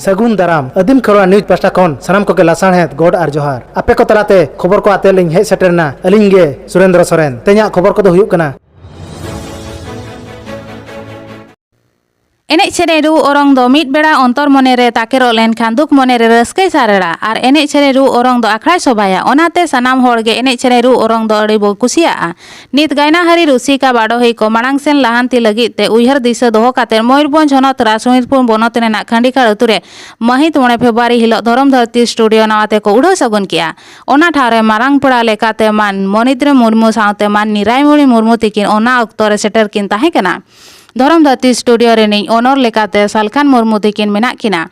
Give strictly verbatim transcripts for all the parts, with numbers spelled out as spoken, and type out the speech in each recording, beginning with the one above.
ᱥᱟᱹᱜᱩᱱ ᱫᱟᱨᱟᱢ᱾ ᱟᱹᱫᱤᱢ ᱠᱷᱮᱨᱣᱟᱲ ᱱᱤᱭᱩᱡᱽ ᱯᱟᱦᱴᱟ ᱠᱷᱚᱱ ᱥᱟᱱᱟᱢ ᱠᱚᱜᱮ ᱞᱟᱥᱟᱲᱦᱮᱫ ᱜᱚᱰ ᱟᱨ ᱡᱚᱦᱟᱨ᱾ ᱟᱯᱮ ᱠᱚ ᱛᱟᱞᱟᱛᱮ ᱠᱷᱚᱵᱚᱨ ᱠᱚ ᱟᱛᱮ ᱞᱤᱧ ᱦᱮᱡ ᱥᱮᱴᱮᱨ ᱮᱱᱟ ᱟᱹᱞᱤᱧ ᱜᱮ ᱥᱩᱨᱮᱱᱫᱨᱚ ᱥᱚᱨᱮᱱ᱾ ᱛᱮᱦᱮᱧᱟᱜ ᱠᱷᱚᱵᱚᱨ ᱠᱚᱫᱚ ᱦᱩᱭᱩᱜ ᱠᱟᱱᱟ᱾ ᱮᱱᱮᱡ ᱥᱮᱨᱮᱧ ᱨᱩ ᱚᱨᱚᱝ ᱫᱚ ᱢᱤᱫ ᱵᱮᱲᱟ ᱚᱱᱛᱚᱨ ᱢᱚᱱᱮ ᱨᱮ ᱛᱟᱠᱮᱨᱚᱜ ᱞᱮᱱᱠᱷᱟᱱ ᱫᱩᱠ ᱢᱚᱱᱮ ᱨᱮ ᱨᱟᱹᱥᱠᱟᱹᱭ ᱥᱟᱨᱮᱲᱟ᱾ ᱟᱨ ᱮᱱᱮᱡ ᱥᱮᱨᱮᱧ ᱨᱩ ᱚᱨᱚᱝ ᱫᱚ ᱟᱠᱷᱲᱟᱭ ᱥᱚᱵᱷᱟᱭᱟ᱾ ᱚᱱᱟᱛᱮ ᱥᱟᱱᱟᱢ ᱦᱚᱲ ᱜᱮ ᱮᱱᱮᱡ ᱥᱮᱨᱮᱧ ᱨᱩ ᱚᱨᱚᱝ ᱫᱚ ᱟᱹᱰᱤ ᱵᱚ ᱠᱩᱥᱤᱭᱟᱜᱼᱟ᱾ ᱱᱤᱛ ᱜᱟᱭᱱᱟᱦᱟᱹᱨᱤ ᱨᱩᱥᱤᱠᱟ ᱵᱟᱰᱚᱦᱤ ᱠᱚ ᱢᱟᱲᱟᱝ ᱥᱮᱱ ᱞᱟᱦᱟᱱᱛᱤ ᱞᱟᱹᱜᱤᱫ ᱛᱮ ᱩᱭᱦᱟᱹᱨ ᱫᱤᱥᱟᱹ ᱫᱚᱦᱚ ᱠᱟᱛᱮ ᱢᱚᱭᱩᱨᱵᱷᱚᱸᱡᱽ ᱦᱚᱱᱚᱛ ᱨᱟᱥᱢᱤᱨᱯᱩᱨ ᱵᱚᱱᱚᱛ ᱨᱮᱱᱟᱜ ᱠᱷᱟᱸᱰᱤᱠᱷᱟᱲ ᱟᱹᱛᱩ ᱨᱮ ᱢᱟᱹᱦᱤᱛ ᱢᱚᱬᱮ ᱯᱷᱮᱵᱽᱨᱩᱣᱟᱨᱤ ᱦᱤᱞᱚᱜ ᱫᱷᱚᱨᱚᱢ ᱫᱷᱟᱹᱨᱛᱤ ᱥᱴᱩᱰᱤᱭᱳ ᱱᱟᱣᱟ ᱛᱮᱠᱚ ᱩᱰᱷᱟᱹᱣ ᱥᱟᱹᱜᱩᱱ ᱠᱮᱜᱼᱟ᱾ ᱚᱱᱟ ᱴᱷᱟᱶ ᱨᱮ ᱢᱟᱨᱟᱝ ᱯᱮᱲᱟ ᱞᱮᱠᱟᱛᱮ ᱢᱟᱱ ᱢᱚᱱᱤᱫᱽᱨᱚ ᱢᱩᱨᱢᱩ ᱥᱟᱶᱛᱮ ᱢᱟᱱ ᱱᱤᱨᱟᱭᱢᱚᱬᱤ ᱢᱩᱨᱢᱩ ᱛᱤᱠᱤᱱ ᱚᱱᱟ ᱚᱠᱛᱚ ᱨᱮ ᱥᱮᱴᱮᱨ ᱠᱤᱱ ᱛᱟᱦᱮᱸ ᱠᱟᱱᱟ᱾ ᱫᱷᱚᱨᱚᱢ ᱫᱷᱟᱹᱨᱛᱤ ᱥᱴᱩᱰᱤᱭᱳ ᱨᱤᱱᱤᱡ ᱚᱱᱚᱨ ᱞᱮᱠᱟᱛᱮ ᱥᱟᱞᱠᱷᱟᱱ ᱢᱩᱨᱢᱩ ᱛᱤᱠᱤᱱ ᱢᱮᱱᱟᱜ ᱠᱤᱱᱟ᱾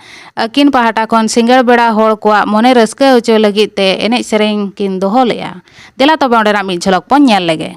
ᱟᱹᱠᱤᱱ ᱯᱟᱦᱴᱟ ᱠᱷᱚᱱ ᱥᱤᱸᱜᱟᱹᱲ ᱵᱮᱲᱟ ᱦᱚᱲ ᱠᱚᱣᱟᱜ ᱢᱚᱱᱮ ᱨᱟᱹᱥᱠᱟᱹ ᱦᱚᱪᱚ ᱞᱟᱹᱜᱤᱫ ᱛᱮ ᱮᱱᱮᱡ ᱥᱮᱨᱮᱧ ᱠᱤᱱ ᱫᱚᱦᱚ ᱞᱮᱫᱼᱟ᱾ ᱫᱮᱞᱟ ᱛᱚᱵᱮ ᱚᱸᱰᱮᱱᱟᱜ ᱢᱤᱫ ᱡᱷᱚᱞᱚᱠ ᱵᱚᱱ ᱧᱮᱞ ᱞᱮᱜᱮ᱾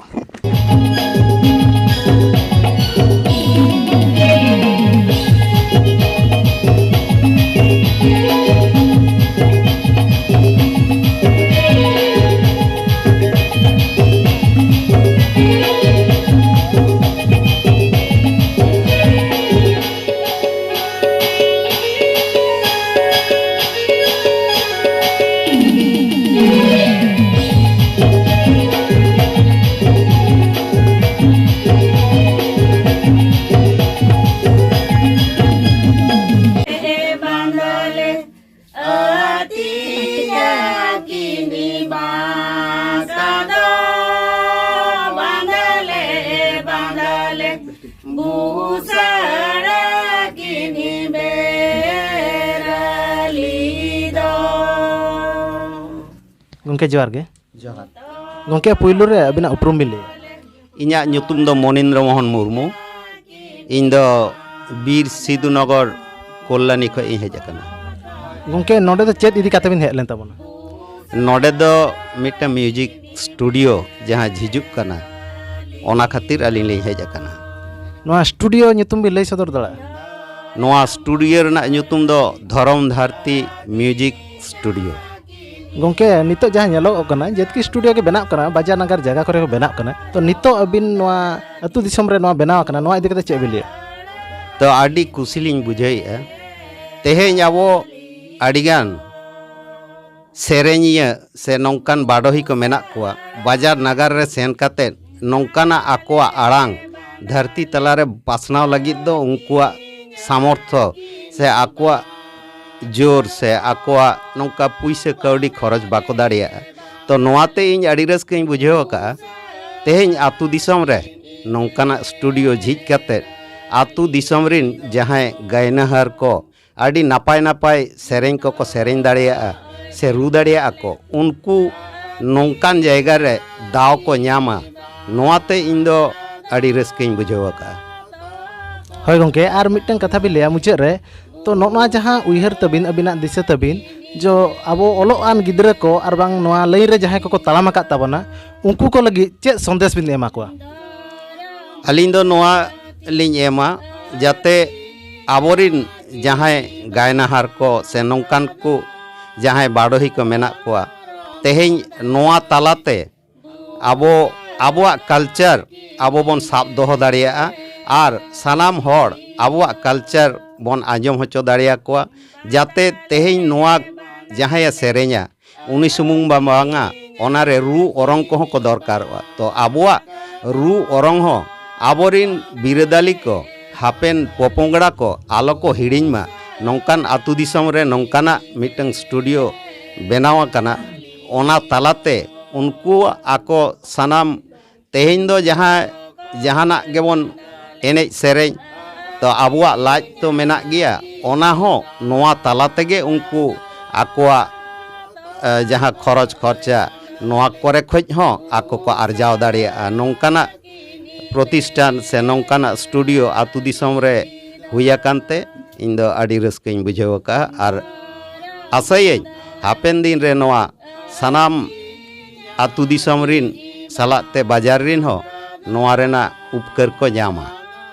ᱟᱹᱛᱤᱧᱟ ᱠᱤᱱᱤ ᱵᱟᱸᱥ ᱠᱟᱫᱚ, ᱵᱟᱸᱫᱟᱞᱮ, ᱵᱟᱸᱫᱟᱞᱮ, ᱵᱩᱥᱟᱹᱲᱟ ᱠᱤᱱᱤ ᱵᱮᱨᱟᱞᱤ ᱫᱚ᱾ ᱜᱚᱢᱠᱮ, ᱡᱚᱦᱟᱨ ᱜᱮ᱾ ᱡᱚᱦᱟᱨ᱾ ᱜᱚᱢᱠᱮ, ᱯᱩᱭᱞᱩ ᱨᱮ ᱟᱹᱵᱤᱱᱟᱜ ᱩᱯᱨᱩᱢ ᱵᱤᱱ ᱞᱟᱹᱭᱟ᱾ ᱤᱧᱟᱹᱜ ᱧᱩᱛᱩᱢ ᱫᱚ ᱢᱚᱱᱤᱱᱫᱨᱚ ᱢᱳᱦᱚᱱ ᱢᱩᱨᱢᱩ᱾ ᱤᱧ ᱫᱚ ᱵᱤᱨ ᱥᱤᱫᱩ ᱱᱚᱜᱚᱨ ᱠᱚᱞᱞᱟᱱᱤ ᱠᱷᱚᱱ ᱤᱧ ᱦᱮᱡ ᱟᱠᱟᱱᱟ᱾ ᱜᱚᱢᱠᱮ, ᱱᱚᱰᱮ ᱫᱚ ᱪᱮᱫ ᱤᱫᱤ ᱠᱟᱛᱮ ᱵᱤᱱ ᱦᱮᱡ ᱞᱮᱱ ᱛᱟᱵᱚᱱᱟ? ᱱᱚᱰᱮ ᱫᱚ ᱢᱤᱫᱴᱟᱝ ᱢᱤᱣᱡᱤᱠ ᱥᱴᱩᱰᱤᱭᱳ ᱡᱟᱦᱟᱸ ᱡᱷᱤᱡᱩᱜ ᱠᱟᱱᱟ, ᱚᱱᱟ ᱠᱷᱟᱹᱛᱤᱨ ᱟᱹᱞᱤᱧ ᱞᱤᱧ ᱦᱮᱡ ᱟᱠᱟᱱᱟ᱾ ᱱᱚᱣᱟ ᱥᱴᱩᱰᱤᱭᱳ ᱧᱩᱛᱩᱢ ᱵᱤᱱ ᱞᱟᱹᱭ ᱥᱚᱫᱚᱨ ᱫᱟᱲᱮᱭᱟᱜᱼᱟ? ᱱᱚᱣᱟ ᱥᱴᱩᱰᱤᱭᱳ ᱨᱮᱱᱟᱜ ᱧᱩᱛᱩᱢ ᱫᱚ ᱫᱷᱚᱨᱚᱢ ᱫᱷᱟᱹᱨᱛᱤ ᱢᱤᱣᱡᱤᱠ ᱥᱴᱩᱰᱤᱭᱳ᱾ ᱜᱚᱢᱠᱮ, ᱱᱤᱛᱚᱜ ᱡᱟᱦᱟᱸ ᱧᱮᱞᱚᱜᱚᱜ ᱠᱟᱱᱟ, ᱡᱮᱛᱠᱤ ᱥᱴᱩᱰᱤᱭᱳ ᱜᱮ ᱵᱮᱱᱟᱜ ᱠᱟᱱᱟ, ᱵᱟᱡᱟᱨ ᱱᱟᱜᱟᱨ ᱡᱟᱭᱜᱟ ᱠᱚᱨᱮ ᱦᱚᱸ ᱵᱮᱱᱟᱜ ᱠᱟᱱᱟ, ᱛᱚ ᱱᱤᱛᱚᱜ ᱟᱹᱵᱤᱱ ᱱᱚᱣᱟ ᱟᱹᱛᱩ ᱫᱤᱥᱚᱢ ᱨᱮ ᱱᱚᱣᱟ ᱵᱮᱱᱟᱣ ᱟᱠᱟᱱᱟ, ᱱᱚᱣᱟ ᱤᱫᱤ ᱠᱟᱛᱮ ᱪᱮᱫ ᱵᱤᱱ ᱞᱟᱹᱭᱟ? ᱛᱚ ᱟᱹᱰᱤ ᱠᱩᱥᱤ ᱞᱤᱧ ᱵᱩᱡᱷᱟᱹᱣᱮᱫᱼᱟ᱾ ᱛᱮᱦᱮᱧ ᱟᱵᱚ ᱟᱹᱰᱤᱜᱟᱱ ᱥᱮᱨᱮᱧᱤᱭᱟᱹ ᱥᱮ ᱱᱚᱝᱠᱟᱱ ᱵᱟᱰᱚᱦᱤ ᱠᱚ ᱢᱮᱱᱟᱜ ᱠᱚᱣᱟ, ᱵᱟᱡᱟᱨ ᱱᱟᱜᱟᱨ ᱨᱮ ᱥᱮᱱ ᱠᱟᱛᱮᱫ ᱱᱚᱝᱠᱟᱱᱟᱜ ᱟᱠᱚᱣᱟᱜ ᱟᱲᱟᱝ ᱫᱷᱟᱹᱨᱛᱤ ᱛᱟᱞᱟᱨᱮ ᱯᱟᱥᱱᱟᱣ ᱞᱟᱹᱜᱤᱫ ᱫᱚ ᱩᱱᱠᱩᱣᱟᱜ ᱥᱟᱢᱚᱨᱛᱷᱚ ᱥᱮ ᱟᱠᱚᱣᱟᱜ ᱡᱳᱨ ᱥᱮ ᱟᱠᱚᱣᱟᱜ ᱱᱚᱝᱠᱟ ᱯᱩᱭᱥᱟᱹ ᱠᱟᱹᱣᱰᱤ ᱠᱷᱚᱨᱚᱪ ᱵᱟᱠᱚ ᱫᱟᱲᱮᱭᱟᱜᱼᱟ᱾ ᱛᱚ, ᱱᱚᱣᱟᱛᱮ ᱤᱧ ᱟᱹᱰᱤ ᱨᱟᱹᱥᱠᱟᱹᱧ ᱵᱩᱡᱷᱟᱹᱣ ᱟᱠᱟᱫᱼᱟ᱾ ᱛᱮᱦᱮᱧ ᱟᱹᱛᱩ ᱫᱤᱥᱚᱢ ᱨᱮ ᱱᱚᱝᱠᱟᱱᱟᱜ ᱥᱴᱩᱰᱤᱭᱳ ᱡᱷᱤᱡ ᱠᱟᱛᱮᱫ ᱟᱹᱛᱩ ᱫᱤᱥᱚᱢ ᱨᱤᱱ ᱡᱟᱦᱟᱸᱭ ᱜᱟᱭᱱᱟᱦᱟᱨ ᱠᱚ ᱟᱹᱰᱤ ᱱᱟᱯᱟᱭ ᱱᱟᱯᱟᱭ ᱥᱮᱨᱮᱧ ᱠᱚᱠᱚ ᱥᱮᱨᱮᱧ ᱫᱟᱲᱮᱭᱟᱜᱼᱟ ᱥᱮ ᱨᱩ ᱫᱟᱲᱮᱭᱟᱜᱼᱟ ᱠᱚ, ᱩᱱᱠᱩ ᱱᱚᱝᱠᱟᱱ ᱡᱟᱭᱜᱟ ᱨᱮ ᱫᱟᱣ ᱠᱚ ᱧᱟᱢᱟ, ᱱᱚᱣᱟᱛᱮ ᱤᱧ ᱫᱚ ᱟᱹᱰᱤ ᱨᱟᱹᱥᱠᱟᱹᱧ ᱵᱩᱡᱷᱟᱹᱣ ᱟᱠᱟᱫᱼᱟ᱾ ᱦᱳᱭ ᱜᱚᱢᱠᱮ, ᱟᱨ ᱢᱤᱫᱴᱟᱝ ᱠᱟᱛᱷᱟ ᱵᱤᱱ ᱞᱟᱹᱭᱟ ᱢᱩᱪᱟᱹᱫ ᱨᱮ, ᱛᱚ ᱱᱚᱜᱼᱚ ᱱᱚᱣᱟ ᱡᱟᱦᱟᱸ ᱩᱭᱦᱟᱹᱨ ᱛᱟᱹᱵᱤᱱ, ᱟᱹᱵᱤᱱᱟᱜ ᱫᱤᱥᱟᱹ ᱛᱟᱹᱵᱤᱱ, ᱡᱚ ᱟᱵᱚ ᱚᱞᱚᱜ ᱟᱱ ᱜᱤᱫᱽᱨᱟᱹ ᱠᱚ ᱟᱨ ᱵᱟᱝ ᱱᱚᱣᱟ ᱞᱟᱭᱤᱱ ᱨᱮ ᱡᱟᱦᱟᱸᱭ ᱠᱚᱠᱚ ᱛᱟᱲᱟᱢ ᱟᱠᱟᱫ ᱛᱟᱵᱚᱱᱟ, ᱩᱱᱠᱩ ᱠᱚ ᱞᱟᱹᱜᱤᱫ ᱪᱮᱫ ᱥᱚᱱᱫᱮᱥ ᱵᱤᱱ ᱮᱢᱟ ᱠᱚᱣᱟ? ᱟᱹᱞᱤᱧ ᱫᱚ ᱱᱚᱣᱟ ᱞᱤᱧ ᱮᱢᱟ, ᱡᱟᱛᱮ ᱟᱵᱚᱨᱤᱱ ᱡᱟᱦᱟᱸᱭ ᱜᱟᱭᱱᱟᱦᱟᱨ ᱠᱚ ᱥᱮ ᱱᱚᱝᱠᱟᱱ ᱠᱚ ᱡᱟᱦᱟᱸᱭ ᱵᱟᱰᱚᱦᱤ ᱠᱚ ᱢᱮᱱᱟᱜ ᱠᱚᱣᱟ, ᱛᱮᱦᱮᱧ ᱱᱚᱣᱟ ᱛᱟᱞᱟᱛᱮ ᱟᱵᱚ ᱟᱵᱚᱣᱟᱜ ᱠᱟᱞᱪᱟᱨ ᱟᱵᱚ ᱵᱚᱱ ᱥᱟᱵ ᱫᱚᱦᱚ ᱫᱟᱲᱮᱭᱟᱜᱼᱟ ᱟᱨ ᱥᱟᱱᱟᱢ ᱦᱚᱲ ᱟᱵᱚᱣᱟᱜ ᱠᱟᱞᱪᱟᱨ ᱵᱚᱱ ᱟᱸᱡᱚᱢ ᱦᱚᱪᱚ ᱫᱟᱲᱮᱭᱟᱠᱚᱣᱟ, ᱡᱟᱛᱮ ᱛᱮᱦᱮᱧ ᱱᱚᱣᱟ ᱡᱟᱦᱟᱸᱭᱮ ᱥᱮᱨᱮᱧᱟ ᱩᱱᱤ ᱥᱩᱢᱩᱝ ᱵᱟ- ᱵᱟᱝᱟ, ᱚᱱᱟᱨᱮ ᱨᱩ ᱚᱨᱚᱝ ᱠᱚᱦᱚᱸ ᱠᱚ ᱫᱚᱨᱠᱟᱨᱚᱜᱼᱟ᱾ ᱛᱚ ᱟᱵᱚᱣᱟᱜ ᱨᱩ ᱚᱨᱚᱝ ᱦᱚᱸ ᱟᱵᱚᱨᱤᱱ ᱵᱤᱨᱟᱹᱫᱟᱹᱞᱤ ᱠᱚ, ᱦᱟᱯᱮᱱ ᱯᱚᱯᱚᱝᱲᱟ ᱠᱚ ᱟᱞᱚ ᱠᱚ ᱦᱤᱲᱤᱧ ᱢᱟ, ᱱᱚᱝᱠᱟᱱ ᱟᱹᱛᱩ ᱫᱤᱥᱚᱢ ᱨᱮ ᱱᱚᱝᱠᱟᱱᱟᱜ ᱢᱤᱫᱴᱟᱝ ᱥᱴᱩᱰᱤᱭᱳ ᱵᱮᱱᱟᱣ ᱟᱠᱟᱱᱟ᱾ ᱚᱱᱟ ᱛᱟᱞᱟᱛᱮ ᱩᱱᱠᱩ ᱟᱠᱚ ᱥᱟᱱᱟᱢ, ᱛᱮᱦᱮᱧ ᱫᱚ ᱡᱟᱦᱟᱸ ᱡᱟᱦᱟᱱᱟᱜ ᱜᱮᱵᱚᱱ ᱮᱱᱮᱡ ᱥᱮᱨᱮᱧ, ᱛᱚ ᱟᱵᱚᱣᱟᱜ ᱞᱟᱡ ᱛᱚ ᱢᱮᱱᱟᱜ ᱜᱮᱭᱟ, ᱚᱱᱟ ᱦᱚᱸ ᱱᱚᱣᱟ ᱛᱟᱞᱟ ᱛᱮᱜᱮ ᱩᱱᱠᱩ ᱟᱠᱚᱣᱟᱜ ᱮ, ᱡᱟᱦᱟᱸ ᱠᱷᱚᱨᱚᱪ ᱠᱷᱚᱨᱪᱟ ᱱᱚᱣᱟ ᱠᱚᱨᱮ ᱠᱷᱚᱡ ᱦᱚᱸ ᱟᱠᱚ ᱠᱚ ᱟᱨᱡᱟᱣ ᱫᱟᱲᱮᱭᱟᱜᱼᱟ᱾ ᱱᱚᱝᱠᱟᱱᱟᱜ ᱯᱨᱚᱛᱤᱥᱴᱷᱟᱱ ᱥᱮ ᱱᱚᱝᱠᱟᱱᱟᱜ ᱥᱴᱩᱰᱤᱭᱳ ᱟᱹᱛᱩ ᱫᱤᱥᱚᱢ ᱨᱮ ᱦᱩᱭ ᱟᱠᱟᱱ ᱛᱮ ᱤᱧ ᱫᱚ ᱟᱹᱰᱤ ᱨᱟᱹᱥᱠᱟᱹᱧ ᱵᱩᱡᱷᱟᱹᱣ ᱟᱠᱟᱫᱼᱟ᱾ ᱟᱨ ᱟᱥᱟᱭᱟᱹᱧ ᱦᱟᱯᱮᱱ ᱫᱤᱱ ᱨᱮ ᱱᱚᱣᱟ ᱥᱟᱱᱟᱢ ᱟᱹᱛᱩ ᱫᱤᱥᱚᱢ ᱨᱤᱱ ᱥᱟᱞᱟᱜ ᱛᱮ ᱵᱟᱡᱟᱨ ᱨᱤᱱ ᱦᱚᱸ ᱱᱚᱣᱟ ᱨᱮᱱᱟᱜ ᱩᱯᱠᱟᱹᱨ ᱠᱚ ᱧᱟᱢᱟ᱾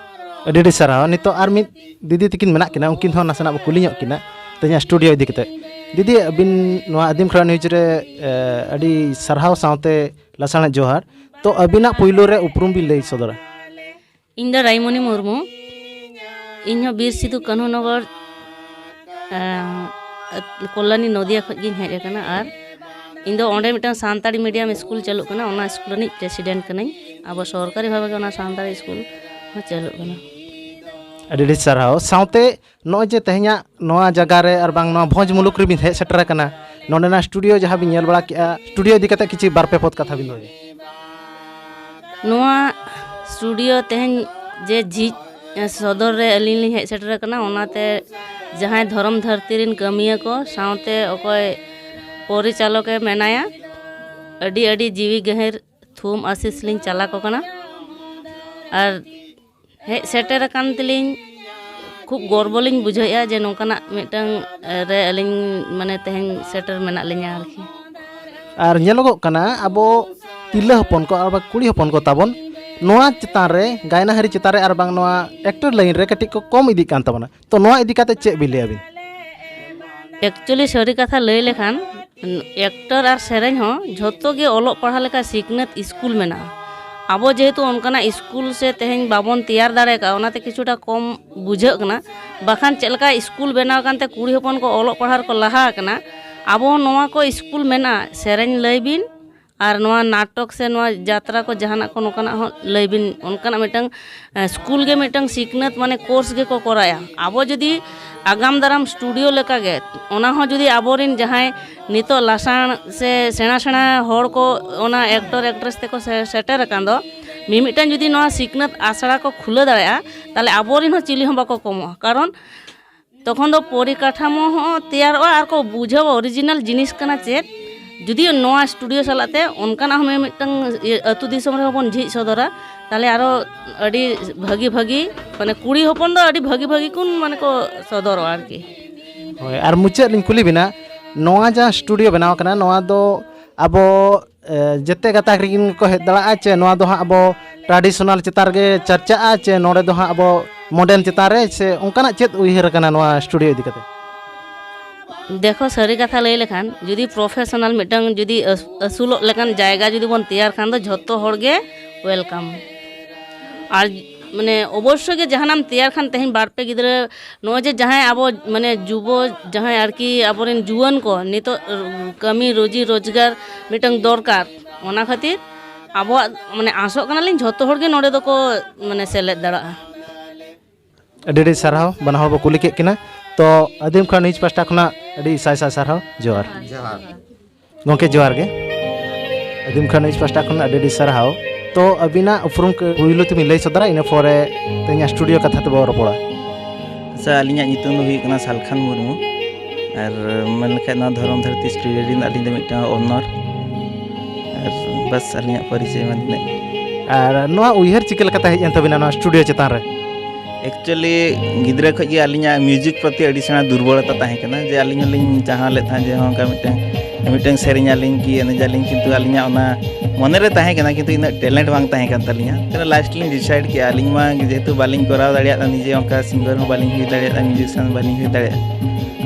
ᱟᱹᱰᱤ ᱟᱹᱰᱤ ᱥᱟᱨᱦᱟᱣ᱾ ᱱᱤᱛᱚᱜ ᱟᱨ ᱢᱤᱫ ᱫᱤᱫᱤ ᱛᱟᱹᱠᱤᱱ ᱢᱮᱱᱟᱜ ᱠᱤᱱᱟ, ᱩᱱᱠᱤᱱ ᱦᱚᱸ ᱱᱟᱥᱮᱱᱟᱜ ᱵᱚ ᱠᱩᱞᱤ ᱧᱚᱜ ᱠᱤᱱᱟ ᱛᱮᱦᱮᱧᱟᱜ ᱥᱴᱩᱰᱤᱭᱳ ᱤᱫᱤ ᱠᱟᱛᱮ᱾ ᱫᱤᱫᱤ, ᱟᱹᱵᱤᱱ ᱱᱚᱣᱟ ᱟᱹᱫᱤᱢ ᱠᱷᱮᱲᱣᱟᱲ ᱱᱤᱭᱩᱡᱽ ᱨᱮ ᱮ, ᱟᱹᱰᱤ ᱥᱟᱨᱦᱟᱣ ᱥᱟᱶᱛᱮ ᱞᱟᱥᱟᱲᱦᱮᱫ ᱡᱚᱦᱟᱨ᱾ ᱛᱚ ᱟᱹᱵᱤᱱᱟᱜ ᱯᱩᱭᱞᱩ ᱨᱮ ᱩᱯᱨᱩᱢ ᱵᱤᱱ ᱞᱟᱹᱭ ᱥᱚᱫᱚᱨᱟ᱾ ᱤᱧ ᱫᱚ ᱨᱟᱭᱢᱚᱱᱤ ᱢᱩᱨᱢᱩ᱾ ᱤᱧ ᱦᱚᱸ ᱵᱤᱨ ᱥᱤᱫᱩ ᱠᱟᱹᱱᱦᱩ ᱱᱚᱜᱚᱨ ᱮᱸ, ᱠᱚᱞᱞᱟᱱᱤ ᱱᱚᱫᱤᱭᱟ ᱠᱷᱚᱱ ᱜᱤᱧ ᱦᱮᱡ ᱟᱠᱟᱱᱟ᱾ ᱟᱨ ᱤᱧ ᱫᱚ ᱚᱸᱰᱮ ᱢᱤᱫᱴᱟᱝ ᱥᱟᱱᱛᱟᱲᱤ ᱢᱤᱰᱤᱭᱟᱢ ᱥᱠᱩᱞ ᱪᱟᱹᱞᱩᱜ ᱠᱟᱱᱟ, ᱚᱱᱟ ᱥᱠᱩᱞ ᱨᱤᱱᱤᱡ ᱯᱨᱮᱥᱤᱰᱮᱱᱴ ᱠᱟᱹᱱᱟᱹᱧ᱾ ᱟᱵᱚ ᱥᱚᱨᱠᱟᱨᱤ ᱵᱷᱟᱵᱮ ᱜᱮ ᱚᱱᱟ ᱥᱟᱱᱛᱟᱲᱤ ᱥᱠᱩᱞ ᱦᱚᱸ ᱪᱟᱹᱞᱩᱜ ᱠᱟᱱᱟ᱾ ᱟᱹᱰᱤ ᱟᱹᱰᱤ ᱥᱟᱨᱦᱟᱣ᱾ ᱥᱟᱶᱛᱮ ᱱᱚᱜᱼᱚᱭ ᱡᱮ ᱛᱮᱦᱮᱧᱟᱜ ᱱᱚᱣᱟ ᱡᱟᱭᱜᱟ ᱨᱮ ᱟᱨ ᱵᱟᱝ ᱱᱚᱣᱟ ᱵᱷᱚᱸᱡᱽ ᱢᱩᱞᱩᱠ ᱨᱮᱵᱤᱱ ᱦᱮᱡ ᱥᱮᱴᱮᱨ ᱟᱠᱟᱱᱟ, ᱱᱚᱰᱮᱱᱟᱜ ᱥᱴᱩᱰᱤᱭᱳ ᱡᱟᱦᱟᱸ ᱵᱤᱱ ᱧᱮᱞ ᱵᱟᱲᱟ ᱠᱮᱜᱼᱟ, ᱥᱴᱩᱰᱤᱭᱳ ᱤᱫᱤ ᱠᱟᱛᱮ ᱠᱤᱪᱷᱩ ᱵᱟᱨ ᱯᱮ ᱯᱚᱫ ᱠᱟᱛᱷᱟ ᱵᱤᱱ ᱞᱟᱹᱭᱟ᱾ ᱱᱚᱣᱟ ᱥᱴᱩᱰᱤᱭᱳ ᱛᱮᱦᱮᱧ ᱡᱮ ᱡᱷᱤᱡ ᱥᱚᱫᱚᱨ ᱨᱮ ᱟᱹᱞᱤᱧ ᱞᱤᱧ ᱦᱮᱡ ᱥᱮᱴᱮᱨ ᱟᱠᱟᱱᱟ, ᱚᱱᱟᱛᱮ ᱡᱟᱦᱟᱸᱭ ᱫᱷᱚᱨᱚᱢ ᱫᱷᱟᱹᱨᱛᱤ ᱨᱮᱱ ᱠᱟᱹᱢᱤᱭᱟᱹ ᱠᱚ ᱥᱟᱶᱛᱮ ᱚᱠᱚᱭ ᱯᱚᱨᱤᱪᱟᱞᱚᱠᱮ ᱢᱮᱱᱟᱭᱟ, ᱟᱹᱰᱤ ᱟᱹᱰᱤ ᱡᱤᱣᱤ ᱜᱟᱹᱦᱤᱨ ᱛᱷᱩᱢ ᱟᱥᱤᱥ ᱞᱤᱧ ᱪᱟᱞ ᱟᱠᱚ ᱠᱟᱱᱟ᱾ ᱟᱨ ᱦᱮᱡ ᱥᱮᱴᱮᱨ ᱟᱠᱟᱱ ᱛᱮᱞᱤᱧ ᱠᱷᱩᱵ ᱜᱚᱨᱵᱚ ᱞᱤᱧ ᱵᱩᱡᱷᱟᱹᱣᱮᱫᱼᱟ ᱡᱮ ᱱᱚᱝᱠᱟᱱᱟᱜ ᱢᱤᱫᱴᱟᱝ ᱨᱮ ᱟᱹᱞᱤᱧ ᱢᱟᱱᱮ ᱛᱮᱦᱮᱧ ᱥᱮᱴᱮᱨ ᱢᱮᱱᱟᱜ ᱞᱤᱧᱟ ᱟᱨᱠᱤ᱾ ᱟᱨ ᱧᱮᱞᱚᱜᱚᱜ ᱠᱟᱱᱟ ᱟᱵᱚ ᱛᱤᱨᱞᱟᱹ ᱦᱚᱯᱚᱱ ᱠᱚ ᱟᱨ ᱵᱟᱝ ᱠᱩᱲᱤ ᱦᱚᱯᱚᱱ ᱠᱚ ᱛᱟᱵᱚᱱ ᱱᱚᱣᱟ ᱪᱮᱛᱟᱱ ᱨᱮ, ᱜᱟᱭᱱᱟᱦᱟᱹᱨᱤ ᱪᱮᱛᱟᱱ ᱨᱮ ᱟᱨ ᱵᱟᱝ ᱱᱚᱣᱟ ᱮᱠᱴᱚᱨ ᱞᱟᱭᱤᱱ ᱨᱮ ᱠᱟᱹᱴᱤᱡ ᱠᱚ ᱠᱚᱢ ᱤᱫᱤᱜ ᱠᱟᱱ ᱛᱟᱵᱚᱱᱟ᱾ ᱛᱚ ᱱᱚᱣᱟ ᱤᱫᱤ ᱠᱟᱛᱮ ᱪᱮᱫ ᱵᱤᱱ ᱞᱟᱹᱭᱟ ᱵᱤᱱ? ᱮᱠᱪᱩᱭᱮᱞᱤ ᱥᱟᱹᱨᱤ ᱠᱟᱛᱷᱟ ᱞᱟᱹᱭ ᱞᱮᱠᱷᱟᱱ, ᱮᱠᱴᱚᱨ ᱟᱨ ᱥᱮᱨᱮᱧ ᱦᱚᱸ ᱡᱷᱚᱛᱚ ᱜᱮ ᱚᱞᱚᱜ ᱯᱟᱲᱦᱟᱣ ᱞᱮᱠᱟ ᱥᱤᱠᱷᱱᱟᱹᱛ ᱥᱠᱩᱞ ᱢᱮᱱᱟᱜᱼᱟ᱾ ᱟᱵᱚ ᱡᱮᱦᱮᱛᱩ ᱚᱱᱠᱟᱱᱟᱜ ᱥᱠᱩᱞ ᱥᱮ ᱛᱮᱦᱮᱧ ᱵᱟᱵᱚᱱ ᱛᱮᱭᱟᱨ ᱫᱟᱲᱮ ᱟᱠᱟᱫᱼᱟ, ᱚᱱᱟᱛᱮ ᱠᱤᱪᱷᱩᱴᱟ ᱠᱚᱢ ᱵᱩᱡᱷᱟᱹᱜ ᱠᱟᱱᱟ᱾ ᱵᱟᱠᱷᱟᱱ ᱪᱮᱫ ᱞᱮᱠᱟ ᱥᱠᱩᱞ ᱵᱮᱱᱟᱣ ᱟᱠᱟᱱᱛᱮ ᱠᱩᱲᱤ ᱦᱚᱯᱚᱱ ᱠᱚ ᱚᱞᱚᱜ ᱯᱟᱲᱦᱟᱣ ᱨᱮᱠᱚ ᱞᱟᱦᱟ ᱟᱠᱟᱱᱟ, ᱟᱵᱚ ᱦᱚᱸ ᱱᱚᱣᱟ ᱠᱚ ᱥᱠᱩᱞ ᱢᱮᱱᱟᱜᱼᱟ, ᱥᱮᱨᱮᱧ ᱞᱟᱹᱭ ᱵᱤᱱ, ᱟᱨ ᱱᱚᱣᱟ ᱱᱟᱴᱚᱠ ᱥᱮ ᱱᱚᱣᱟ ᱡᱟᱛᱨᱟ ᱠᱚ ᱡᱟᱦᱟᱱᱟᱜ ᱠᱚ ᱱᱚᱝᱠᱟᱱᱟᱜ ᱦᱚᱸ ᱞᱟᱹᱭ ᱵᱤᱱ, ᱚᱱᱠᱟᱱᱟᱜ ᱢᱤᱫᱴᱟᱝ ᱮ, ᱥᱠᱩᱞ ᱜᱮ ᱢᱤᱫᱴᱟᱝ ᱥᱤᱠᱷᱱᱟᱹᱛ ᱢᱟᱱᱮ ᱠᱳᱨᱥ ᱜᱮᱠᱚ ᱠᱚᱨᱟᱭᱟ᱾ ᱟᱵᱚ ᱡᱩᱫᱤ ᱟᱜᱟᱢ ᱫᱟᱨᱟᱢ ᱥᱴᱩᱰᱤᱭᱳ ᱞᱮᱠᱟᱜᱮ, ᱚᱱᱟ ᱦᱚᱸ ᱡᱩᱫᱤ ᱟᱵᱚᱨᱮᱱ ᱡᱟᱦᱟᱸᱭ ᱱᱤᱛᱚᱜ ᱞᱟᱥᱟᱲ ᱥᱮ ᱥᱮᱬᱟ ᱥᱮᱬᱟ ᱦᱚᱲ ᱠᱚ ᱚᱱᱟ ᱮᱠᱴᱚᱨ ᱮᱠᱴᱨᱮᱥ ᱛᱮᱠᱚ ᱥᱮ- ᱥᱮᱴᱮᱨ ᱟᱠᱟᱱ ᱫᱚ, ᱢᱤᱢᱤᱫᱴᱟᱝ ᱡᱩᱫᱤ ᱱᱚᱣᱟ ᱥᱤᱠᱷᱱᱟᱹᱛ ᱟᱥᱲᱟ ᱠᱚ ᱠᱷᱩᱞᱟᱹᱣ ᱫᱟᱲᱮᱭᱟᱜᱼᱟ, ᱛᱟᱦᱚᱞᱮ ᱟᱵᱚᱨᱮᱱ ᱦᱚᱸ ᱪᱤᱞᱤ ᱦᱚᱸ ᱵᱟᱠᱚ ᱠᱚᱢᱚᱜᱼᱟ᱾ ᱠᱟᱨᱚᱱ ᱛᱚᱠᱷᱚᱱ ᱫᱚ ᱯᱚᱨᱤᱠᱟᱴᱷᱟᱢᱳ ᱦᱚᱸ ᱛᱮᱭᱟᱨᱚᱜᱼᱟ ᱟᱨ ᱠᱚ ᱵᱩᱡᱷᱟᱹᱣᱟ ᱚᱨᱤᱡᱤᱱᱟᱞ ᱡᱤᱱᱤᱥ ᱠᱟᱱᱟ ᱪᱮᱫ᱾ ᱡᱩᱫᱤ ᱱᱚᱣᱟ ᱥᱴᱩᱰᱤᱭᱳ ᱥᱟᱞᱟᱜ ᱛᱮ ᱚᱱᱠᱟᱱᱟᱜ ᱦᱚᱸ ᱢᱤᱫᱴᱟᱝ ᱤᱭᱟᱹ ᱟᱹᱛᱩ ᱫᱤᱥᱚᱢ ᱨᱮᱦᱚᱸ ᱵᱚᱱ ᱡᱷᱤᱡ ᱥᱚᱫᱚᱨᱟ, ᱛᱟᱦᱚᱞᱮ ᱟᱨᱚ ᱟᱹᱰᱤ ᱵᱷᱟᱹᱜᱤ ᱵᱷᱟᱹᱜᱤ, ᱢᱟᱱᱮ ᱠᱩᱲᱤ ᱦᱚᱯᱚᱱ ᱫᱚ ᱟᱹᱰᱤ ᱵᱷᱟᱹᱜᱤ ᱵᱷᱟᱹᱜᱤ ᱠᱚ ᱢᱟᱱᱮ ᱠᱚ ᱥᱚᱫᱚᱨᱚᱜᱼᱟ ᱟᱨᱠᱤ᱾ ᱦᱳᱭ, ᱟᱨ ᱢᱩᱪᱟᱹᱫ ᱞᱤᱧ ᱠᱩᱞᱤ ᱵᱮᱱᱟ, ᱱᱚᱣᱟ ᱡᱟᱦᱟᱸ ᱥᱴᱩᱰᱤᱭᱳ ᱵᱮᱱᱟᱣ ᱠᱟᱱᱟ, ᱱᱚᱣᱟ ᱫᱚ ᱟᱵᱚ ᱮ, ᱡᱮᱛᱮ ᱜᱟᱛᱟᱠ ᱨᱮᱜᱮ ᱠᱚ ᱦᱮᱡ ᱫᱟᱲᱮᱭᱟᱜᱼᱟ, ᱪᱮ ᱱᱚᱣᱟ ᱫᱚ ᱦᱟᱸᱜ ᱟᱵᱚ ᱴᱨᱟᱰᱤᱥᱚᱱᱟᱞ ᱪᱮᱛᱟᱱ ᱨᱮᱜᱮ ᱪᱟᱨᱪᱟᱜᱼᱟ, ᱪᱮ ᱱᱚᱰᱮ ᱫᱚ ᱦᱟᱸᱜ ᱟᱵᱚ ᱢᱚᱰᱟᱨᱱ ᱪᱮᱛᱟᱱ ᱨᱮ, ᱥᱮ ᱚᱱᱠᱟᱱᱟᱜ ᱪᱮᱫ ᱩᱭᱦᱟᱹᱨ ᱟᱠᱟᱱᱟ ᱱᱚᱣᱟ ᱥᱴᱩᱰᱤᱭᱳ ᱤᱫᱤ ᱠᱟᱛᱮ? ᱫᱮᱠᱷᱚ, ᱥᱟᱹᱨᱤ ᱠᱟᱛᱷᱟ ᱞᱟᱹᱭ ᱞᱮᱠᱷᱟᱱ, ᱡᱩᱫᱤ ᱯᱨᱚᱯᱷᱮᱥᱚᱱᱟᱞ ᱢᱤᱫᱴᱟᱝ ᱡᱩᱫᱤ ᱟᱹᱥ- ᱟᱹᱥᱩᱞᱚᱜ ᱞᱮᱠᱟᱱ ᱡᱟᱭᱜᱟ ᱡᱩᱫᱤ ᱵᱚᱱ ᱛᱮᱭᱟᱨ ᱠᱷᱟᱱ ᱫᱚ ᱡᱷᱚᱛᱚ ᱦᱚᱲ ᱜᱮ ᱣᱮᱞᱠᱟᱢ᱾ ᱟᱨ ᱢᱟᱱᱮ ᱚᱵᱚᱥᱥᱳᱭ ᱜᱮ ᱡᱟᱦᱟᱱᱟᱜ ᱮᱢ ᱛᱮᱭᱟᱨ ᱠᱷᱟᱱ, ᱛᱮᱦᱮᱧ ᱵᱟᱨ ᱯᱮ ᱜᱤᱫᱽᱨᱟᱹ, ᱱᱚᱜᱼᱚᱭ ᱡᱮ ᱡᱟᱦᱟᱸᱭ ᱟᱵᱚ ᱢᱟᱱᱮ ᱡᱩᱵᱚ, ᱡᱟᱦᱟᱸᱭ ᱟᱨᱠᱤ ᱟᱵᱚᱨᱮᱱ ᱡᱩᱣᱟᱹᱱ ᱠᱚ ᱱᱤᱛᱚᱜ ᱠᱟᱹᱢᱤ ᱨᱩᱡᱤ ᱨᱳᱡᱽᱜᱟᱨ ᱢᱤᱫᱴᱟᱝ ᱫᱚᱨᱠᱟᱨ, ᱚᱱᱟ ᱠᱷᱟᱹᱛᱤᱨ ᱟᱵᱚᱣᱟᱜ ᱢᱟᱱᱮ ᱟᱥᱚᱜ ᱠᱟᱱᱟᱞᱤᱧ ᱡᱷᱚᱛᱚ ᱦᱚᱲ ᱜᱮ ᱱᱚᱰᱮ ᱫᱚᱠᱚ ᱢᱟᱱᱮ ᱥᱮᱞᱮᱫ ᱫᱟᱲᱮᱭᱟᱜᱼᱟ᱾ ᱟᱹᱰᱤ ᱟᱹᱰᱤ ᱥᱟᱨᱦᱟᱣ, ᱵᱟᱱᱟ ᱦᱚᱲ ᱵᱚ ᱠᱩᱞᱤ ᱠᱮᱫ ᱠᱤᱱᱟ᱾ ᱛᱚ ᱟᱹᱫᱤᱢ ᱠᱷᱟᱱ ᱱᱤᱡ ᱯᱟᱥᱴᱟ ᱠᱷᱚᱱᱟᱜ ᱟᱹᱰᱤ ᱥᱟᱭ ᱥᱟᱭ ᱥᱟᱨᱦᱟᱣ, ᱡᱚᱦᱟᱨ᱾ ᱡᱚᱦᱟᱨ᱾ ᱜᱚᱢᱠᱮ ᱡᱚᱦᱟᱨ ᱜᱮ᱾ ᱟᱹᱫᱤᱢ ᱠᱷᱟᱱ ᱱᱤᱡ ᱯᱟᱥᱴᱟ ᱠᱷᱚᱱ ᱟᱹᱰᱤ ᱟᱹᱰᱤ ᱥᱟᱨᱦᱟᱣ᱾ ᱛᱚ ᱟᱹᱵᱤᱱᱟᱜ ᱩᱯᱨᱩᱢ ᱠᱚ ᱯᱩᱭᱞᱩ ᱛᱮᱵᱤᱱ ᱞᱟᱹᱭ ᱥᱚᱫᱚᱨᱟ, ᱤᱱᱟᱹ ᱯᱚᱨᱮ ᱛᱮᱦᱮᱧᱟᱜ ᱥᱴᱩᱰᱤᱭᱳ ᱠᱟᱛᱷᱟ ᱛᱮᱵᱚ ᱨᱚᱯᱚᱲᱟ᱾ ᱟᱪᱪᱷᱟ, ᱟᱹᱞᱤᱧᱟᱜ ᱧᱩᱛᱩᱢ ᱫᱚ ᱦᱩᱭᱩᱜ ᱠᱟᱱᱟ ᱥᱟᱞᱠᱷᱟᱱ ᱢᱩᱨᱢᱩ᱾ ᱟᱨ ᱢᱮᱱ ᱞᱮᱠᱷᱟᱡ ᱱᱚᱣᱟ ᱫᱷᱚᱨᱚᱢ ᱫᱷᱟᱹᱨᱛᱤ ᱥᱴᱩᱰᱤᱭᱳ ᱨᱮᱱ ᱟᱹᱞᱤᱧ ᱫᱚ ᱢᱤᱫᱴᱟᱝ ᱚᱱᱟᱨ᱾ ᱟᱨ ᱵᱟᱥ, ᱟᱹᱞᱤᱧᱟᱜ ᱯᱚᱨᱤᱪᱚᱭ ᱢᱟ ᱱᱤᱱᱟᱹᱜ ᱜᱮ᱾ ᱟᱨ ᱱᱚᱣᱟ ᱩᱭᱦᱟᱹᱨ ᱪᱤᱠᱟᱹ ᱞᱮᱠᱟᱛᱮ ᱦᱮᱡ ᱮᱱ ᱛᱟᱵᱤᱱᱟ ᱱᱚᱣᱟ ᱥᱴᱩᱰᱤᱭᱳ ᱪᱮᱛᱟᱱ ᱨᱮ? ᱮᱠᱪᱩᱭᱮᱞᱤ, ᱜᱤᱫᱽᱨᱟᱹ ᱠᱷᱚᱱ ᱜᱮ ᱟᱹᱞᱤᱧᱟᱜ ᱢᱤᱭᱩᱡᱤᱠ ᱯᱨᱚᱛᱤ ᱟᱹᱰᱤ ᱥᱮᱬᱟ ᱫᱩᱨᱵᱚᱞᱚᱛᱟ ᱛᱟᱦᱮᱸ ᱠᱟᱱᱟ, ᱡᱮ ᱟᱹᱞᱤᱧ ᱦᱚᱸᱞᱤᱧ ᱪᱟᱦᱟᱣ ᱞᱮᱫ ᱛᱟᱦᱮᱸᱫ ᱡᱮ ᱦᱚᱸ ᱚᱱᱠᱟ ᱢᱤᱫᱴᱟᱝ ᱢᱤᱫᱴᱟᱝ ᱥᱮᱨᱮᱧ ᱟᱹᱞᱤᱧ ᱠᱤ ᱮᱱᱮᱡ ᱟᱹᱞᱤᱧ, ᱠᱤᱱᱛᱩ ᱟᱹᱞᱤᱧᱟᱜ ᱚᱱᱟ ᱢᱚᱱᱮᱨᱮ ᱛᱟᱦᱮᱸ ᱠᱟᱱᱟ, ᱠᱤᱱᱛᱩ ᱤᱱᱟᱹᱜ ᱴᱮᱞᱮᱱᱴ ᱵᱟᱝ ᱛᱟᱦᱮᱸ ᱠᱟᱱ ᱛᱟᱹᱞᱤᱧᱟ᱾ ᱛᱟᱦᱞᱮ ᱞᱟᱥᱴ ᱞᱤᱧ ᱰᱤᱥᱟᱭᱤᱰ ᱠᱮᱜᱼᱟ, ᱟᱹᱞᱤᱧ ᱢᱟ ᱡᱮᱦᱮᱛᱩ ᱵᱟᱹᱞᱤᱧ ᱠᱚᱨᱟᱣ ᱫᱟᱲᱮᱭᱟᱜᱼᱟ, ᱱᱤᱡᱮ ᱚᱱᱠᱟ ᱥᱤᱝᱜᱟᱨ ᱦᱚᱸ ᱵᱟᱹᱞᱤᱧ ᱦᱩᱭ ᱫᱟᱲᱮᱭᱟᱜᱼᱟ, ᱢᱤᱭᱩᱡᱤᱥᱤᱭᱟᱱ ᱵᱟᱹᱞᱤᱧ ᱦᱩᱭ ᱫᱟᱲᱮᱭᱟᱜᱼᱟ᱾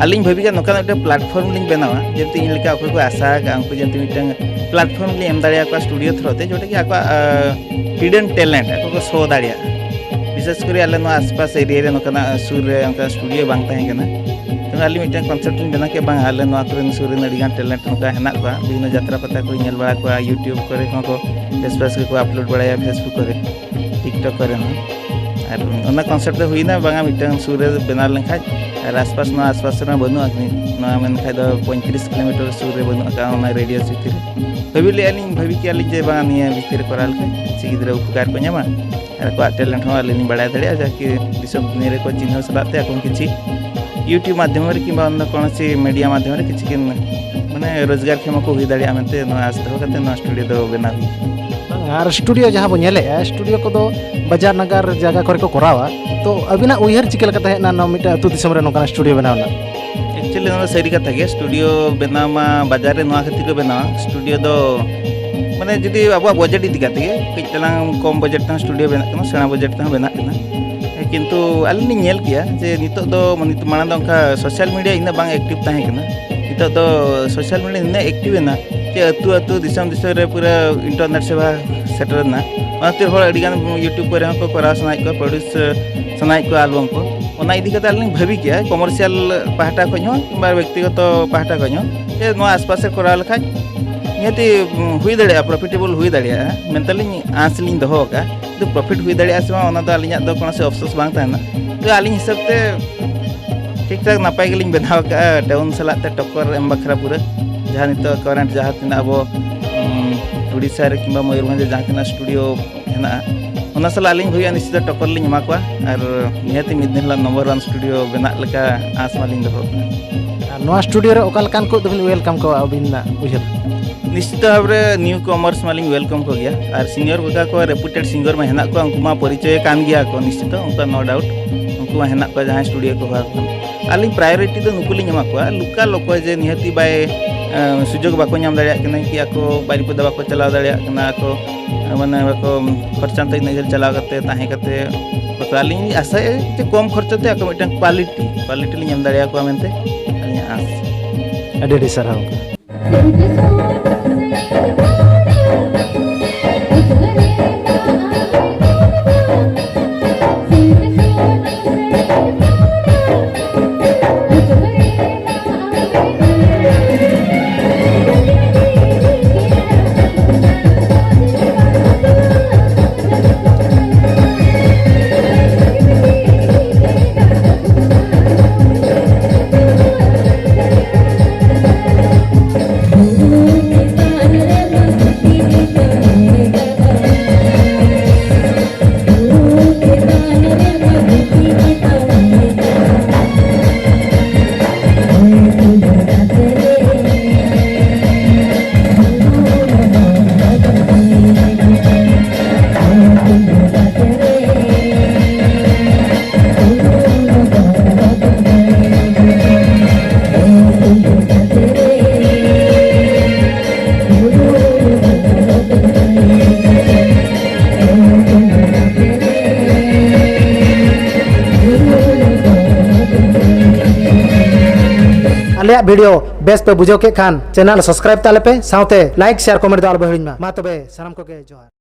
ᱟᱹᱞᱤᱧ ᱵᱷᱟᱹᱵᱤ ᱠᱮᱫᱟ ᱱᱚᱝᱠᱟᱱᱟᱜ ᱢᱤᱫᱴᱟᱝ ᱯᱞᱟᱴᱯᱷᱚᱨᱢ ᱞᱤᱧ ᱵᱮᱱᱟᱣᱟ, ᱡᱮᱢᱛᱤ ᱤᱧ ᱞᱮᱠᱟ ᱚᱠᱚᱭ ᱠᱚ ᱟᱥᱟ ᱟᱠᱟᱫᱼᱟ ᱩᱱᱠᱩ ᱡᱮᱢᱛᱤ ᱢᱤᱫᱴᱟᱝ ᱯᱞᱟᱴᱯᱷᱚᱨᱢ ᱞᱤᱧ ᱮᱢ ᱫᱟᱲᱮᱭᱟᱠᱚᱣᱟ ᱥᱴᱩᱰᱤᱭᱳ ᱛᱷᱨᱳ ᱛᱮ, ᱡᱚᱛᱮ ᱜᱮ ᱟᱠᱚᱣᱟᱜ ᱦᱤᱰᱮᱱ ᱴᱮᱞᱮᱱᱴ ᱟᱠᱚ ᱠᱚ ᱥᱳ ᱫᱟᱲᱮᱭᱟᱜᱼᱟ᱾ ᱵᱤᱥᱮᱥ ᱠᱚᱨᱮ ᱟᱞᱮ ᱱᱚᱣᱟ ᱟᱥᱯᱟᱥ ᱮᱨᱤᱭᱟ ᱨᱮ ᱱᱚᱝᱠᱟᱱᱟᱜ ᱥᱩᱨ ᱨᱮ ᱚᱱᱠᱟ ᱥᱴᱩᱰᱤᱭᱳ ᱵᱟᱝ ᱛᱟᱦᱮᱸ ᱠᱟᱱᱟ᱾ ᱛᱚᱵᱮ ᱟᱹᱞᱤᱧ ᱢᱤᱫᱴᱟᱝ ᱠᱚᱱᱥᱮᱯᱴ ᱞᱤᱧ ᱵᱮᱱᱟᱣ ᱠᱮᱫ, ᱵᱟᱝ, ᱟᱞᱮ ᱱᱚᱣᱟ ᱠᱚᱨᱮᱱ ᱥᱩᱨ ᱨᱮᱱ ᱟᱹᱰᱤᱜᱟᱱ ᱴᱮᱞᱮᱱᱴ ᱱᱚᱝᱠᱟ ᱦᱮᱱᱟᱜ ᱠᱚᱣᱟ, ᱵᱤᱵᱷᱤᱱᱱᱚ ᱡᱟᱛᱨᱟ ᱯᱟᱛᱟ ᱠᱚᱨᱮ ᱧᱮᱞ ᱵᱟᱲᱟ ᱠᱚᱣᱟ, ᱭᱩᱴᱩᱵᱽ ᱠᱚᱨᱮ ᱦᱚᱸ ᱠᱚ ᱵᱮᱥ ᱵᱮᱥ ᱜᱮᱠᱚ ᱟᱯᱞᱳᱰ ᱵᱟᱲᱟᱭᱟ, ᱯᱷᱮᱥᱵᱩᱠ ᱠᱚᱨᱮ, ᱴᱤᱠᱴᱚᱠ ᱠᱚᱨᱮ ᱦᱚᱸ᱾ ᱟᱨ ᱚᱱᱟ ᱠᱚᱱᱥᱮᱯᱴ ᱫᱚ ᱦᱩᱭᱱᱟ, ᱵᱟᱝᱟ, ᱢᱤᱫᱴᱟᱝ ᱥᱩᱨ ᱨᱮ ᱵᱮᱱᱟᱣ ᱞᱮᱱᱠᱷᱟᱡ, ᱟᱨ ᱟᱥᱯᱟᱥ ᱱᱚᱣᱟ ᱟᱥᱯᱟᱥ ᱨᱮ ᱵᱟᱹᱱᱩᱜᱼᱟ, ᱱᱚᱣᱟ ᱢᱮᱱᱠᱷᱟᱡ ᱫᱚ ᱯᱚᱸᱭᱛᱨᱤᱥ ᱠᱤᱞᱳᱢᱤᱴᱟᱨ ᱥᱩᱨ ᱨᱮ ᱵᱟᱹᱱᱩᱜ ᱟᱠᱟᱫᱼᱟ ᱚᱱᱟ ᱨᱮᱰᱤᱭᱳ ᱥᱤᱴᱤ ᱨᱮ᱾ ᱵᱷᱟᱹᱵᱤ ᱞᱮᱫᱼᱟ ᱞᱤᱧ, ᱵᱷᱟᱹᱵᱤ ᱠᱮᱜᱼᱟ ᱞᱤᱧ ᱡᱮ ᱵᱟᱝᱟ, ᱱᱤᱭᱟᱹ ᱵᱷᱤᱛᱤᱨ ᱨᱮ ᱠᱚᱨᱟᱣ ᱞᱮᱠᱷᱟᱡ ᱠᱤᱪᱷᱩ ᱜᱤᱫᱽᱨᱟᱹ ᱩᱯᱚᱠᱟᱨ ᱠᱚ ᱧᱟᱢᱟ᱾ ᱟᱨ ᱟᱠᱚᱣᱟᱜ ᱴᱮᱞᱮᱱᱴ ᱦᱚᱸ ᱟᱹᱞᱤᱧ ᱞᱤᱧ ᱵᱟᱲᱟᱭ ᱫᱟᱲᱮᱭᱟᱜᱼᱟ, ᱡᱟᱦᱟᱸ ᱠᱤ ᱫᱤᱥᱚᱢ ᱫᱩᱱᱤᱭᱟᱹ ᱨᱮᱠᱚ ᱪᱤᱱᱦᱟᱹᱣ ᱥᱟᱞᱟᱜ ᱛᱮ ᱟᱠᱚ ᱦᱚᱸ ᱠᱤᱪᱷᱤ ᱭᱩᱴᱤᱭᱩᱵᱽ ᱢᱟᱫᱽᱫᱷᱚᱢ ᱨᱮ ᱠᱤᱝᱵᱟ ᱚᱱᱟ ᱠᱳᱱᱳ ᱪᱮᱫ ᱢᱤᱰᱤᱭᱟ ᱢᱟᱫᱽᱫᱷᱚᱢ ᱨᱮ ᱠᱤᱪᱷᱩ ᱠᱤᱱ ᱢᱟᱱᱮ ᱨᱳᱡᱽᱜᱟᱨ ᱠᱷᱮᱢ ᱠᱚ ᱦᱩᱭ ᱫᱟᱲᱮᱭᱟᱜᱼᱟ ᱢᱮᱱᱛᱮ ᱱᱚᱣᱟ ᱟᱥ ᱫᱚᱦᱚ ᱠᱟᱛᱮ ᱱᱚᱣᱟ ᱥᱴᱩᱰᱤᱭᱳ ᱫᱚ ᱵᱮᱱᱟᱣ ᱦᱩᱭ ᱠᱟᱱᱟ᱾ ᱟᱨ ᱥᱴᱩᱰᱤᱭᱳ ᱡᱟᱦᱟᱸ ᱵᱚᱱ ᱧᱮᱞᱮᱫᱼᱟ, ᱥᱴᱩᱰᱤᱭᱳ ᱠᱚᱫᱚ ᱵᱟᱡᱟᱨ ᱱᱟᱜᱟᱨ ᱡᱟᱭᱜᱟ ᱠᱚᱨᱮ ᱠᱚ ᱠᱚᱨᱟᱣᱟ, ᱛᱚ ᱟᱹᱵᱤᱱᱟᱜ ᱩᱭᱦᱟᱹᱨ ᱪᱤᱠᱟᱹ ᱞᱮᱠᱟᱛᱮ ᱦᱮᱡ ᱮᱱᱟ ᱱᱚᱣᱟ ᱢᱤᱫᱴᱟᱝ ᱟᱹᱛᱩ ᱫᱤᱥᱚᱢ ᱨᱮ ᱱᱚᱝᱠᱟᱱᱟᱜ ᱥᱴᱩᱰᱤᱭᱳ ᱵᱮᱱᱟᱣ ᱨᱮᱱᱟᱜ? ᱮᱠᱪᱩᱭᱮᱞᱤ ᱱᱚᱣᱟ ᱫᱚ ᱥᱟᱹᱨᱤ ᱠᱟᱛᱷᱟ ᱜᱮ, ᱥᱴᱩᱰᱤᱭᱳ ᱵᱮᱱᱟᱣ ᱢᱟ ᱵᱟᱡᱟᱨ ᱨᱮ ᱱᱚᱣᱟ ᱠᱷᱟᱹᱛᱤᱨ ᱠᱚ ᱵᱮᱱᱟᱣᱟ᱾ ᱥᱴᱩᱰᱤᱭᱳ ᱫᱚ ᱢᱟᱱᱮ ᱡᱩᱫᱤ ᱟᱵᱚᱣᱟᱜ ᱵᱟᱡᱮᱴ ᱤᱫᱤ ᱠᱟᱛᱮ ᱜᱮ, ᱠᱟᱹᱡ ᱛᱟᱞᱟᱝ ᱠᱚᱢ ᱵᱟᱡᱮᱴ ᱛᱮᱦᱚᱸ ᱥᱴᱩᱰᱤᱭᱳ ᱵᱮᱱᱟᱜ ᱠᱟᱱᱟ, ᱥᱮᱬᱟ ᱵᱟᱡᱮᱴ ᱛᱮᱦᱚᱸ ᱵᱮᱱᱟᱜ ᱠᱟᱱᱟ᱾ ᱠᱤᱱᱛᱩ ᱟᱹᱞᱤᱧ ᱞᱤᱧ ᱧᱮᱞ ᱠᱮᱜᱼᱟ ᱡᱮ ᱱᱤᱛᱚᱜ ᱫᱚ, ᱢᱟᱱᱮ, ᱢᱟᱲᱟᱝ ᱫᱚ ᱚᱱᱠᱟ ᱥᱳᱥᱟᱞ ᱢᱤᱰᱤᱭᱟ ᱤᱱᱟᱹᱜ ᱵᱟᱝ ᱮᱠᱴᱤᱵᱷ ᱛᱟᱦᱮᱸ ᱠᱟᱱᱟ, ᱱᱤᱛᱚᱜ ᱫᱚ ᱥᱳᱥᱟᱞ ᱢᱤᱰᱤᱭᱟ ᱱᱤᱱᱟᱹᱜ ᱮᱠᱴᱤᱵᱷ ᱮᱱᱟ, ᱡᱮ ᱟᱹᱛᱩ ᱟᱹᱛᱩ, ᱫᱤᱥᱚᱢ ᱫᱤᱥᱚᱢ ᱨᱮ ᱯᱩᱨᱟᱹ ᱤᱱᱴᱟᱨᱱᱮᱴ ᱥᱮᱵᱟ ᱥᱮᱴᱮᱨ ᱮᱱᱟ᱾ ᱚᱱᱟ ᱠᱷᱟᱹᱛᱤᱨ ᱦᱚᱲ ᱟᱹᱰᱤ ᱜᱟᱱ YouTube ᱠᱚᱨᱮ ᱦᱚᱸᱠᱚ ᱠᱚᱨᱟᱣ ᱥᱟᱱᱟᱭᱮᱫ ᱠᱚᱣᱟ, ᱯᱨᱚᱰᱭᱩᱥ ᱥᱟᱱᱟᱭᱮᱫ ᱠᱚᱣᱟ ᱟᱞᱵᱚᱢ ᱠᱚ᱾ ᱚᱱᱟ ᱤᱫᱤ ᱠᱟᱛᱮ ᱟᱹᱞᱤᱧ ᱞᱤᱧ ᱵᱷᱟᱹᱵᱤ ᱠᱮᱜᱼᱟ, ᱠᱚᱢᱟᱨᱥᱤᱭᱟᱞ ᱯᱟᱦᱴᱟ ᱠᱷᱚᱱ ᱦᱚᱸ ᱠᱤᱝᱵᱟ ᱵᱮᱠᱛᱤᱜᱚᱛᱚ ᱯᱟᱦᱴᱟ ᱠᱷᱚᱱ ᱦᱚᱸ, ᱡᱮ ᱱᱚᱣᱟ ᱟᱥᱯᱟᱥ ᱨᱮ ᱠᱚᱨᱟᱣ ᱞᱮᱠᱷᱟᱱ ᱱᱤᱦᱟᱹᱛᱤ ᱦᱩᱭ ᱫᱟᱲᱮᱭᱟᱜᱼᱟ, ᱯᱨᱚᱯᱷᱤᱴᱮᱵᱚᱞ ᱦᱩᱭ ᱫᱟᱲᱮᱭᱟᱜᱼᱟ ᱢᱮᱱᱛᱮ ᱞᱤᱧ ᱟᱸᱥ ᱞᱤᱧ ᱫᱚᱦᱚ ᱟᱠᱟᱫᱼᱟ᱾ ᱠᱤᱱᱛᱩ ᱯᱨᱚᱯᱷᱤᱴ ᱦᱩᱭ ᱫᱟᱲᱮᱭᱟᱜᱼᱟ ᱥᱮ ᱵᱟᱝ, ᱚᱱᱟ ᱫᱚ ᱟᱹᱞᱤᱧᱟᱜ ᱫᱚ ᱠᱳᱱᱳ ᱥᱮ ᱟᱯᱥᱳᱥ ᱵᱟᱝ ᱛᱟᱦᱮᱱᱟ᱾ ᱛᱚ, ᱟᱹᱞᱤᱧ ᱦᱤᱥᱟᱹᱵ ᱛᱮ ᱴᱷᱤᱠ ᱴᱷᱟᱠ ᱱᱟᱯᱟᱭ ᱜᱮᱞᱤᱧ ᱵᱮᱱᱟᱣ ᱟᱠᱟᱫᱼᱟ, ᱴᱟᱣᱩᱱ ᱥᱟᱞᱟᱜ ᱛᱮ ᱴᱚᱠᱠᱚᱨ ᱮᱢ ᱵᱟᱠᱷᱨᱟ ᱯᱩᱨᱟᱹ᱾ ᱡᱟᱦᱟᱸ ᱱᱤᱛᱚᱜ ᱠᱟᱨᱮᱱᱴ ᱡᱟᱦᱟᱸ ᱛᱤᱱᱟᱹᱜ ᱟᱵᱚ, ᱩᱸ, ᱩᱲᱤᱥᱥᱟ ᱨᱮ ᱠᱤᱝᱵᱟ ᱢᱚᱭᱩᱨᱵᱷᱚᱸᱡᱽ ᱨᱮ ᱡᱟᱦᱟᱸ ᱛᱤᱱᱟᱹᱜ ᱥᱴᱩᱰᱤᱭᱳ ᱦᱮᱱᱟᱜᱼᱟ, ᱚᱱᱟ ᱥᱟᱞᱟᱜ ᱟᱹᱞᱤᱧ ᱵᱷᱟᱹᱵᱤᱭᱟ ᱱᱤᱥᱪᱤᱛ ᱴᱚᱠᱠᱚᱨ ᱞᱤᱧ ᱮᱢᱟ ᱠᱚᱣᱟ᱾ ᱟᱨ ᱱᱤᱦᱟᱹᱛᱤ ᱢᱤᱫ ᱫᱤᱱ ᱦᱤᱞᱳᱜ ᱱᱚᱢᱵᱚᱨ ᱚᱣᱟᱱ ᱥᱴᱩᱰᱤᱭᱳ ᱵᱮᱱᱟᱜ ᱞᱮᱠᱟ ᱟᱸᱥ ᱢᱟᱞᱤᱧ ᱫᱚᱦᱚ ᱠᱟᱜᱼᱟ᱾ ᱟᱨ ᱱᱚᱣᱟ ᱥᱴᱩᱰᱤᱭᱳ ᱨᱮ ᱚᱠᱟ ᱞᱮᱠᱟᱱ ᱠᱚ ᱫᱚᱵᱤᱱ ᱳᱭᱮᱞᱠᱟᱢ ᱠᱚᱣᱟ ᱟᱹᱵᱤᱱᱟᱜ ᱩᱭᱦᱟᱹᱨ? ᱱᱤᱥᱪᱤᱛ ᱵᱷᱟᱵᱽ ᱨᱮ ᱱᱤᱭᱩ ᱠᱚᱢᱟᱨᱥ ᱢᱟᱞᱤᱧ ᱳᱭᱮᱞᱠᱟᱢ ᱠᱚᱜᱮᱭᱟ᱾ ᱟᱨ ᱥᱤᱱᱤᱭᱚᱨ ᱠᱚᱠᱟ ᱠᱚ, ᱨᱮᱯᱩᱴᱮᱰ ᱥᱤᱝᱜᱟᱨ ᱢᱟ ᱦᱮᱱᱟᱜ ᱠᱚᱣᱟ, ᱩᱱᱠᱩ ᱢᱟ ᱯᱚᱨᱤᱪᱚᱭ ᱠᱟᱱ ᱜᱮᱭᱟ ᱠᱚ ᱱᱤᱥᱪᱤᱛ, ᱩᱱᱠᱩ ᱱᱳ ᱰᱟᱣᱩᱴ ᱩᱱᱠᱩ ᱢᱟ ᱦᱮᱱᱟᱜ ᱠᱚᱣᱟ ᱡᱟᱦᱟᱸᱭ ᱥᱴᱩᱰᱤᱭᱳ ᱠᱚ ᱦᱚᱦᱚ ᱟᱠᱚ ᱠᱟᱱᱟ᱾ ᱟᱹᱞᱤᱧ ᱯᱨᱟᱭᱳᱨᱤᱴᱤ ᱫᱚ ᱱᱩᱠᱩ ᱞᱤᱧ ᱮᱢᱟ ᱠᱚᱣᱟ, ᱞᱳᱠᱟᱞ ᱚᱠᱚᱭ ᱡᱮ ᱱᱤᱦᱟᱹᱛᱤ ᱵᱟᱭ, ᱮᱸ, ᱥᱩᱡᱳᱜᱽ ᱵᱟᱠᱚ ᱧᱟᱢ ᱫᱟᱲᱮᱭᱟᱜ ᱠᱟᱱᱟ, ᱠᱤ ᱟᱠᱚ ᱵᱟᱨᱤᱯᱚᱫᱟ ᱵᱟᱠᱚ ᱪᱟᱞᱟᱣ ᱫᱟᱲᱮᱭᱟᱜ ᱠᱟᱱᱟ, ᱟᱠᱚ, ᱢᱟᱱᱮ, ᱵᱟᱠᱚ ᱠᱷᱚᱨᱪᱟ ᱛᱮ ᱤᱱᱟᱹᱜ ᱡᱷᱟᱹᱞ ᱪᱟᱞᱟᱣ ᱠᱟᱛᱮ, ᱛᱟᱦᱮᱸ ᱠᱟᱛᱮ, ᱵᱟᱠᱚ, ᱟᱹᱞᱤᱧ ᱞᱤᱧ ᱟᱥᱟᱭᱮᱫᱼᱟ ᱡᱮ ᱠᱚᱢ ᱠᱷᱚᱨᱪᱟ ᱛᱮ ᱟᱠᱚ ᱢᱤᱫᱴᱟᱝ ᱠᱣᱟᱞᱤᱴᱤ, ᱠᱣᱟᱞᱤᱴᱤ ᱞᱤᱧ ᱮᱢ ᱫᱟᱲᱮᱭᱟᱠᱚᱣᱟ ᱢᱮᱱᱛᱮ ᱟᱹᱞᱤᱧᱟᱜ ᱟᱸᱥ᱾ ᱟᱹᱰᱤ ᱟᱹᱰᱤ ᱥᱟᱨᱦᱟᱣ᱾ ᱟᱞᱮᱭᱟᱜ video ᱵᱮᱥ ᱯᱮ ᱵᱩᱡᱷᱟᱹᱣ ᱠᱮᱫ ᱠᱷᱟᱱ channel subscribe ᱛᱟᱞᱮ ᱯᱮ, ᱥᱟᱶᱛᱮ like, share, comment ᱫᱚ ᱟᱞᱚ ᱯᱮ ᱦᱤᱲᱤᱧ ᱢᱟ᱾ ᱢᱟ ᱛᱚᱵᱮ ᱥᱟᱱᱟᱢ ᱠᱚᱜᱮ ᱡᱚᱦᱟᱨ᱾